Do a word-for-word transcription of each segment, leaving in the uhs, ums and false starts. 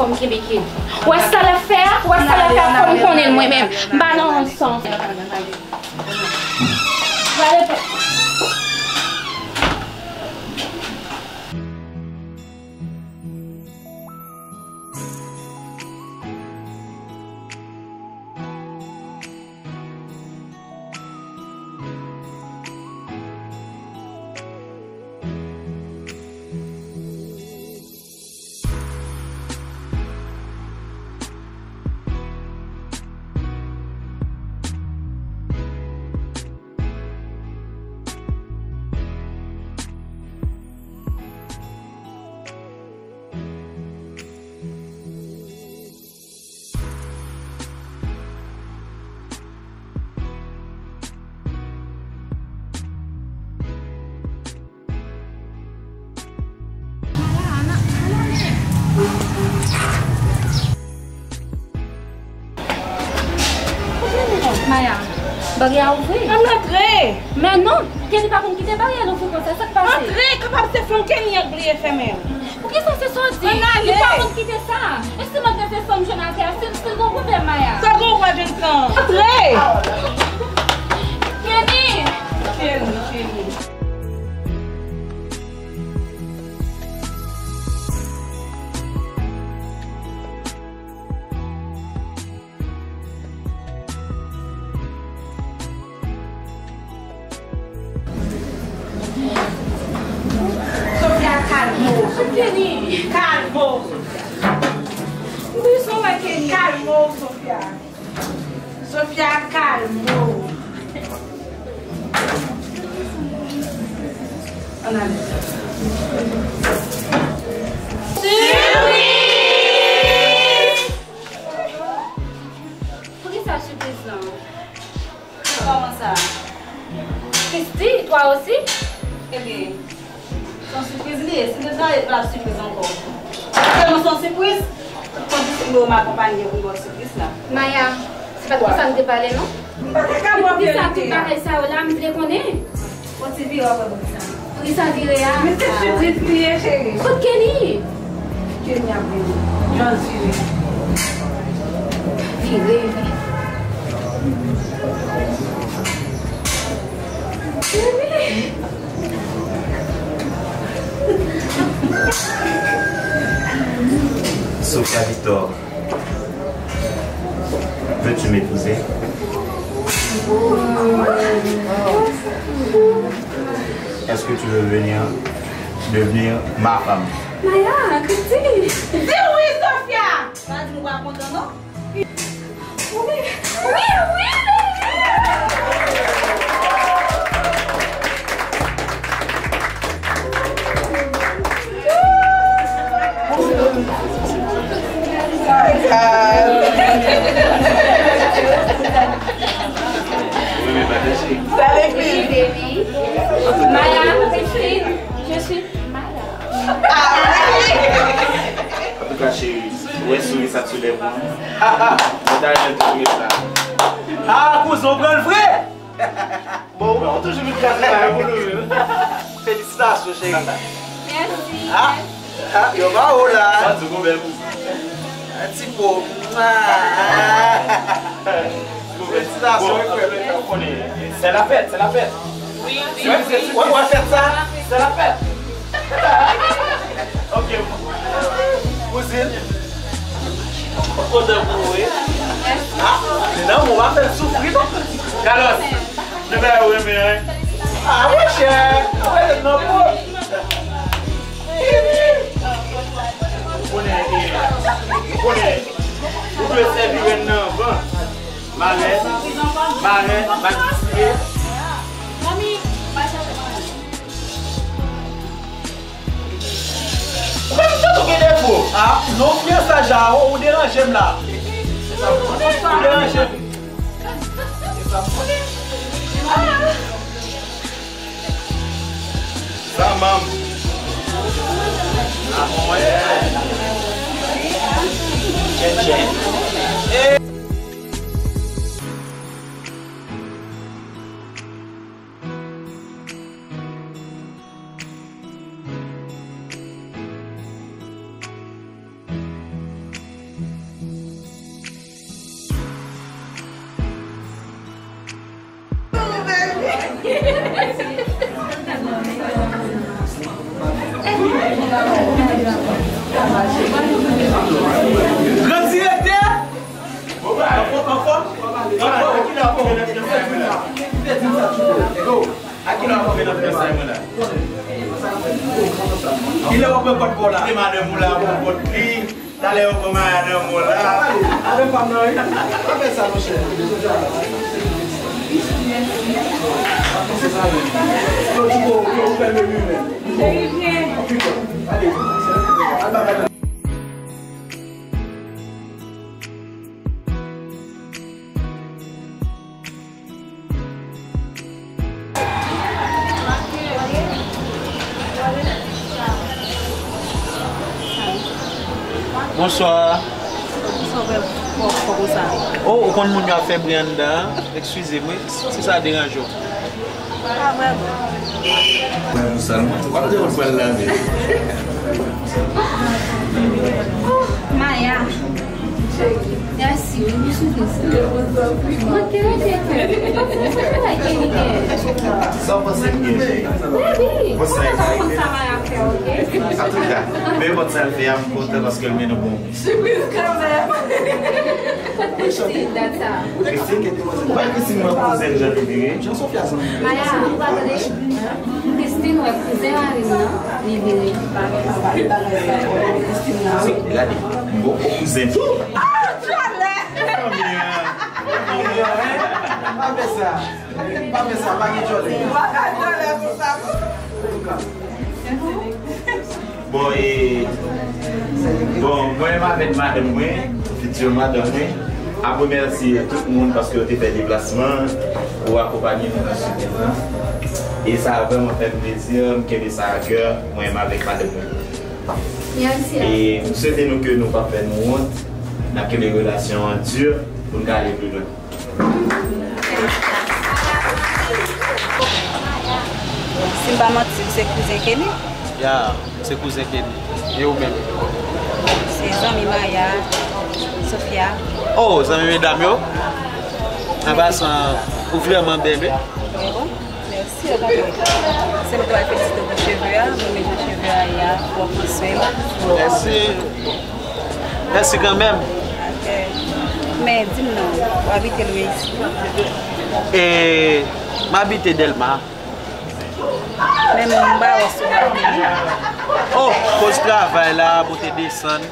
Fò m kenbe kèt. Ou wè sa l ap fè a? Ou wè sa l ap fè a? Fò m konnen l mwen menm. M pa nan ranson. Prale pa. Maya, baryè a ouvri. Ann antre! Men non, Kenny pa konn kite baryè a louvri konsa, sa k pase? Antre, kapab se fanm Kenny an k bliye fèmen l. Poukisa se sa w di? Ann ale! Li pa konn kite sa. E si malgre se fanm jwenn atè a, si, si l gon pwoblèm, Maya? Sa gon ou pa jwenn tan? Antre! Kenny! Kenny, Kenny. Sofia, kalme w, Sofia. Kenny. Kalme w, Sofia. M bezwen wè Kenny. Kalme w, Sofia. Sofia, kalme w. Ann ale. Sipriz! Poukisa sipriz lan? Kòman sa? Christy, toi aussi? Ebyen, se yon sipriz li ye. Si l te travay, l pa t ap sipriz ankò. Sèlman se yon sipriz. Tout kondisyon yo m akonpaye pou m ba w sipriz la. Maya, se pa t konsa nou te pale, non? M pa t ka ba w verite a. Poukisa tout bagay sa yo la, m vle konnen. Fò ti vire w ap wè poukisa. Poukisa vire a? Men se sipriz li ye, cheri. Kot Kenny? Kenny ap vini. Just vire. Vire, vire. Sofia Victor, veux-tu m'épouser? Est-ce que tu veux venir devenir ma femme? Maya, Christy. Di wi, Sofia! Pa di nou pa kontan, non? Wi, wi, wi, baby! Salut, baby. Maya, Christine, je suis Maya. Antouka, cheri, ou wè souri sa sou lèv ou? Mwen ta renmen tou souri sa. Ah, kouzen, ou pran l vre? Bon, ou toujou vin kraze bagay pou nou menm. Felisitasyon, cheri. Mèsi. Ah, ah, yo ba ou la. Sa di gon bèl kouzen. Ti po. Ah. Felisitasyon, frè. Ou konnen, c'est la fête, c'est la fête. Wi, wi, wi. Wè, wè fèt sa. C'est la fête. Ok. Kouzin. Kontan pou ou, wi. Ah, men non, ou pa fè l soufri, non. Carlos, nou ba yo renmen, wi. Ah, monchè. Ou pa fè l non, bro. Ou konnen, ou konnen. Ou dwe sèvi rèn nan anvan. Malè, malè, malè, malè. Ou pa m tande ou gen defo. Ah, non, fiyansaj la, ou, ou deranje m la. Ou deranje m. Sa manm. Ah, mwen. Tchèn, tchèn. Gran direktè! Anfòm, anfòm, anfòm. A kilè w ap fè nan fiansaye mwen la? Kilè w ap pran kòd pa w la? Se madanm ou la, pran kòd li. Talè yo pran madanm ou la. Avè fanm nan, wi. Pa fè sa, monchè. Lòt jou, ou fè l menm, wi, menm. Ale, al ba madanm. Bonswa. Bonswa, frè. Bon, kòman sa? Oh, ou konn moun yo ap fè bri anndan an? Eskize m, wi, si sa deranje w. Pa vrèman. Mwen pou sa, w ap te konn pral lave. Oh, Maya. Mèsi, wi, m soufri sa. Mwen te rete ke. Sa w panse m gen, cheri? Baby, ou pa ka konn sa Maya fè, oke? Antouka, men nenpòt sa l fè a, m kontan paske l mennen w bon. Sipriz kanmenm. Kot Christine dat sa? Christine? Bay Christine wè kouzen l jan li vire. Maya, ou pa tande? Christine wè kouzen mari m nan, li vire. Gade, m gon kouzen tou. Ah, tchòlè! Pa fè sa. Pa fè sa, pa gen tchòlè. Pa gen tchòlè pou sa. Bon, e, bon, mwen menm avèk madanm mwen, fiti madanm mwen, ap remèsye tout moun paske yo te fè deplasman pou akonpanye nou nan sitwasyon an. E sa vrèman fè m plezi, m kenbe sa a kè, mwen menm avèk madanm mwen. Mèsi. E m swete nou ke nou p ap fè nou wont, n ap kenbe relasyon an di pou n ka ale pi lwen. Si m pa manti, ou se kouzen Kenny? Ya, m se kouzen Kenny. E ou menm? Se zanmi Maya, Sofia. Oh, zanmi medam yo? An pasan, ou vrèman bèl, wi. E bon? Mèsi, okontrè. Se mwen ki pral felisite w pou cheve a, mwen renmen jan cheve a ye a, w ap pran swen l. Mèsi. Mèsi kanmenm. Ok. Men, di m non, w abite lwen isi? E, m abite Dèlma. Men m pa wè si w abite non. Oh, koz travay la, pou te desann.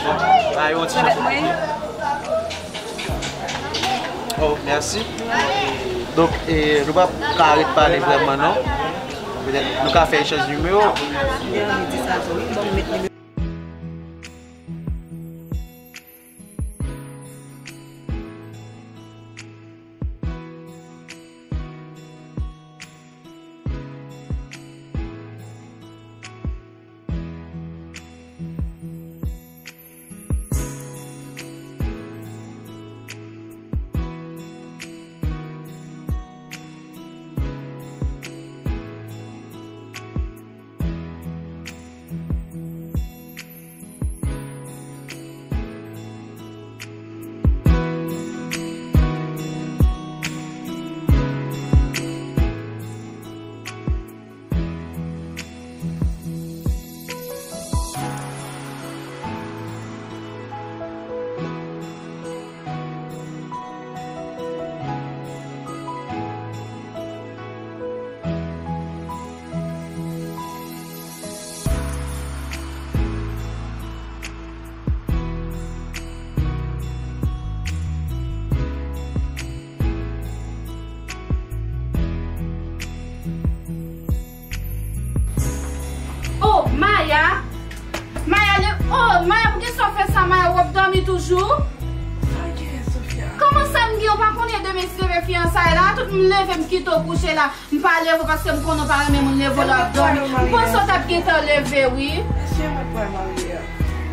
Bon, bay yon ti... Pèmèt mwen? Oh, mèsi. Donk, e, nou p ap ka ret pale vrèman, non? Petèt, nou ka fè echanj nimewo. Li di sa tou, wi. Bon, m met nimewo. Oh, Maya! Maya, le, oh, Maya, poukisa w fè sa, Maya? W ap dòmi toujou? Sa gen, Sofia? Kòman sa m gen? Ou pa konnen demen se leve fiyansay la? Tout m leve, m kite w kouche la. M pa leve w paske m konnen w pa renmen moun leve w lè w ap dòmi. M panse w t ap gentan leve, wi. Èske mwen pral marye a?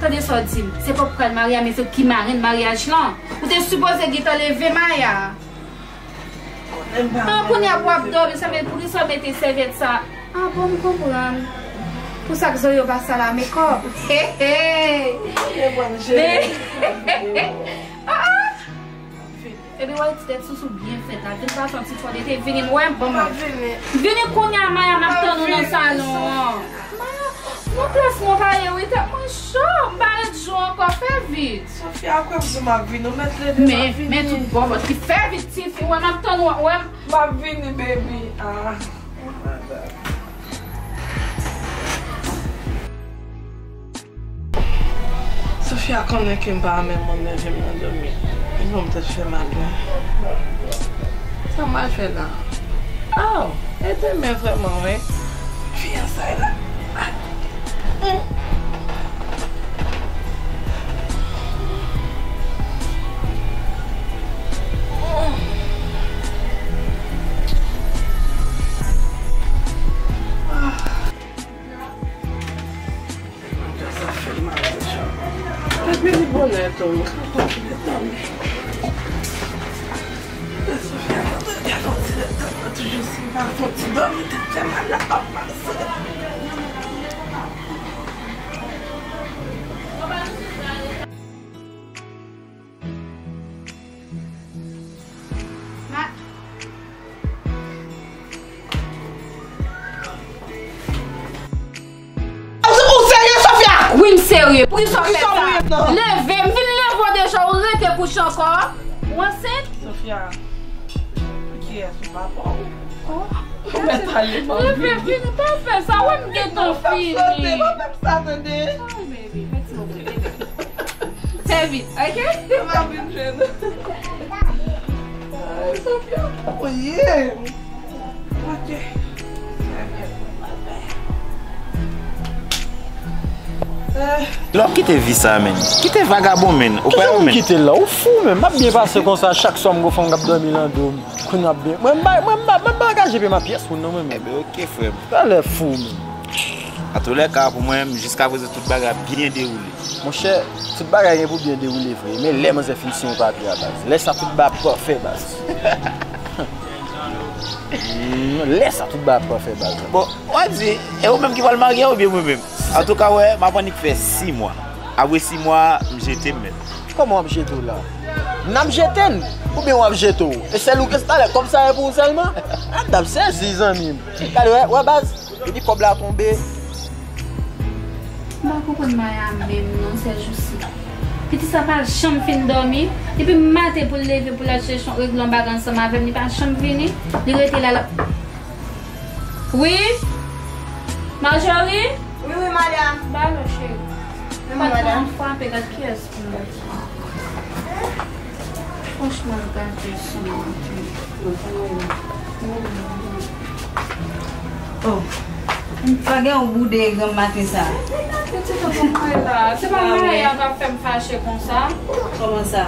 Tande sa w di m. Se pa w k pral marye a, men se w ki marenn maryaj lan. Ou te sipoze gentan leve, Maya. An, kounye a pou w ap dòmi, sa vle di poukisa w mete sèvyèt sa? Ah bon, m konprann. Pou sa k zo yo pa sal a mekòp. He, he. Men, ah, ah. Epi w wè ti tèt sousou byen fèt la. Vin pase yon ti fòdete, vini m wè, ban m wè. Vini kounye a, Maya, m ap tann ou nan salon an. Maya, Nan plas mwen pa ye wi, tèt mwen cho, m pa ret jou ankò, fè vit. Sofia, kwè m di m ap vini, ou mèt leve m ap vini. Men, men tout bòbòt ki fè vit tifi, wè m ap tann ou, wè m. M ap vini, baby. Ah, oh my God. Sofia konnen ke m pa renmen moun leve m nan dòmi. Li bon m tèt fè mal wi. Sa m al fè la? Aw, e demen vrèman wi. Fiyansay la. Epi li bonè tou, m ka kontinye dòmi. Sofia, kontinye dòmi, toujou si m pa fon ti dòmi, tèt fè mal la, pa pase. Ma- Ou serye, Sofia? Wi, m serye. Poukisa w fè sa? Leve, m vin leve w deja, ou rete kouche ankò? Ou ansent? Sofia, pou kiyès ou pa pa w? Ou mèt ale, m ap vini. Leve, vini, pa fè sa, wè m gentan fini. Pa fè sa, tande. Sorry, baby, mèsi bokou, bebe. Fè vit, ok? M ap vin jwenn ou. Ay, Sofia, pou ye. Ok. Lè w kite vi sa, menn. Kite vagabon, menn. Ou pa yo, menn. Kite la, ou fou, menn. M ap byen pase konsa, chak swa m gon fanm k ap dòmi nan do m. Kounye a byen. Mwen, m pa, mwen, m pa, mwen, m pa angaje pye m a pyès moun, non, mwen, menn. Ebyen, ok, frè m. Talè fou, menn. Antoulèka, pou mwen, jiska prezan, tout bagay ap byen dewoule. Monchè, tout bagay gen pou byen dewoule vre, men lè manzè fin siyen papye a, baz. Lè sa, tout bagay ap pafè, baz. Mm, lè sa, tout bagay ap pafè, baz. Bon, w a di, e ou menm ki pral marye a oubyen mwen menm? Antouka, wè, m ap annik fè sis mwa. Apre sis mwa, m jete m, menn. Kòman w ap jete w la? N ap jete n, oubyen w ap jete w? E sèl ou ke talè kòb sa e pou ou sèlman? N ap sezi, zanmi m. Gade, wè, wè, baz. Depi kòb la tonbe. M pa konprann Maya menm non, sèjousi. Piti sa pa janm fin dòmi. Depi maten pou l leve, pou l al chèche yon, regle yon bagay ansanm avè m, li pa janm vini. Li rete la, l ap... Wi? Marjorie? Wi, wi, madam. Ba non, cheri. Wi, madam. Patwon an frape, gad kiyès. Franchman, l gate san mwen tou. Oh. Pa gen yon boude granm maten sa. Se pa Maya k ap fè m fache konsa. Kòman sa?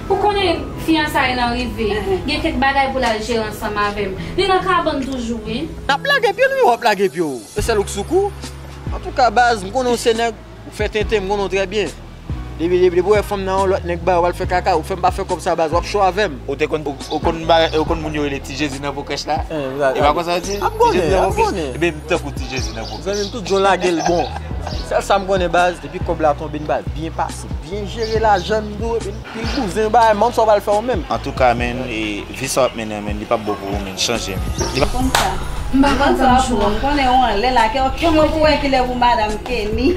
Ou konnen fiyansay lan rive. Gen kèk bagay pou l al jere ansanm avè m. Li nan kabann toujou, wi. N ap lage pye nou, w ap lage pye w. E sèl ou k sou kou? Antouka, baz, m konnen w se nèg. Ou fè tenten, m konnen w trè byen. Depi, depi, depi w wè fanm nan yon lòt nèg ba, w al fè kaka, ou fè m pa fè kòb sa baz, w ap cho avè m. Ou te konn, ou, ou konn ba, ou konn moun yo rele Ti Jezi nan po krèch la? E pa konsa yo di? Ti Jezi nan po krèch. Ebyen, m tankou Ti Jezi nan po krèch. Zanmi m, tout jan w lage l bon. Sèl sa m konnen baz, depi kòb la tonbe, n ba byen pase, byen jere lajan n tou, epi n pil bouzen bagay, m pa konn sa w pral fè ou menm. Antouka, menn, e, vi sa w ap mennen an, menn, li p ap bon pou ou, menn, chanje, menn. Li p ap... Konn sa. M pa konn sa w ap pran, m konnen ou anlè la, kè, kè mwen pou wè kilè pou madanm Kenny.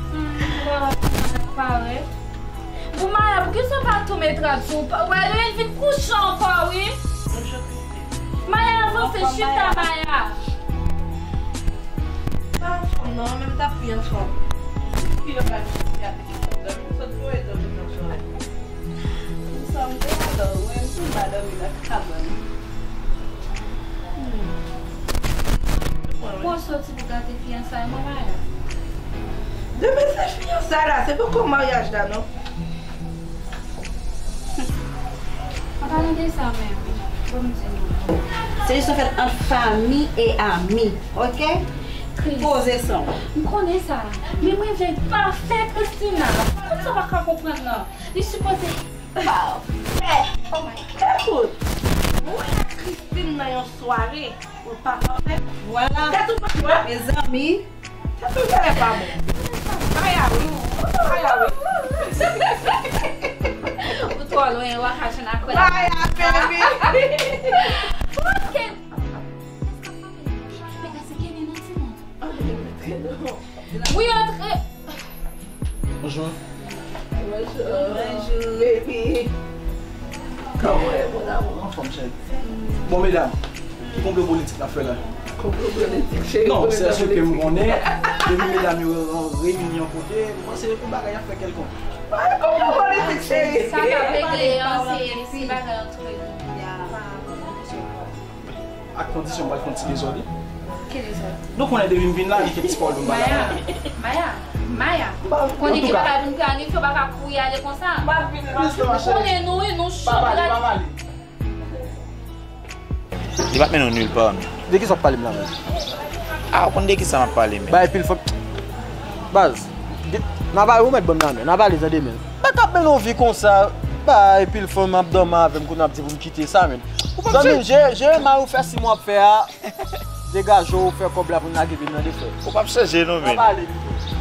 Hmm, m pa wè. Pou Maya, poukisa w pa tou met rad sou ou? Wè, li vin kouche ankò, wi. Maya, avanse, chita, Maya. Pa anfòm, non, men m t ap pi anfòm. Pi anfòm, pi anfòm. Dòmi, sot voye dòmi nan sòlèy. Pou sa m te alò, wè, m tou ba dòmi nan kabann. Hmm. Pou w soti pou gate fiyansay mwen, Maya. Demen se fiyansay la, se poko maryaj la, non. An palan de sa menm, ban m di nou. Se jis yon fèt ant fanmi e ami, ok? Poze san w. M konnen sa. Men mwen vle pafè, Christina. Moun sa pa ka konprann nan. Li sipoze pafè. Oh my God. Ekout, mwen ak Christine nan yon sware, ou pa pafè. Vwala. Tèt ou pa dwèt. Mezanmi. Tèt ou genlè pa bon. Maya wi. Maya wi. Ou twò lwen, w a kache nan kwen. Maya, baby. Kenny. Kenny nan timoun. Bon, medam, ki konplo politik n ap fè la? Konplo politik, cheri. Non, se èske ke m konnen, depi medam yo reyini yon kote, m panse yon bagay ap fè kèlkonk. Pa gen konplo politik, cheri. Sa k ap regle an, se, se bagay antre nou. Ak kondisyon, m pral fè yon ti dezòd wi. Ki dezòd? Nou konnen depi m vin la, gen kèk ti pwoblèm bagay la. Maya, Maya, Maya. Konnen gen bagay pou n planifye, ou pa ka kouri ale konsa. M ap vin la. Ou konnen nou, wi, nou cho. Pa pale, pa pale. Li p ap mennen w nil pa, men. De kisa w ap pale m la menm? A, ou konn de kisa m ap pale, men. Bay pil fòm. Baz, n a pale, ou mèt ban m la men. N a pale, tande, men. Mwen k ap mennen yon vi konsa, bay pil fòm ap dòmi avè m, kounye a ap di pou m kite sa, men. Zanmi m, jere, jere may ou fè si mwa ap fè a, degaje w, fè kòb la pou n lage vin nan de frè. Ou p ap chanje, non, men. N a pale pito.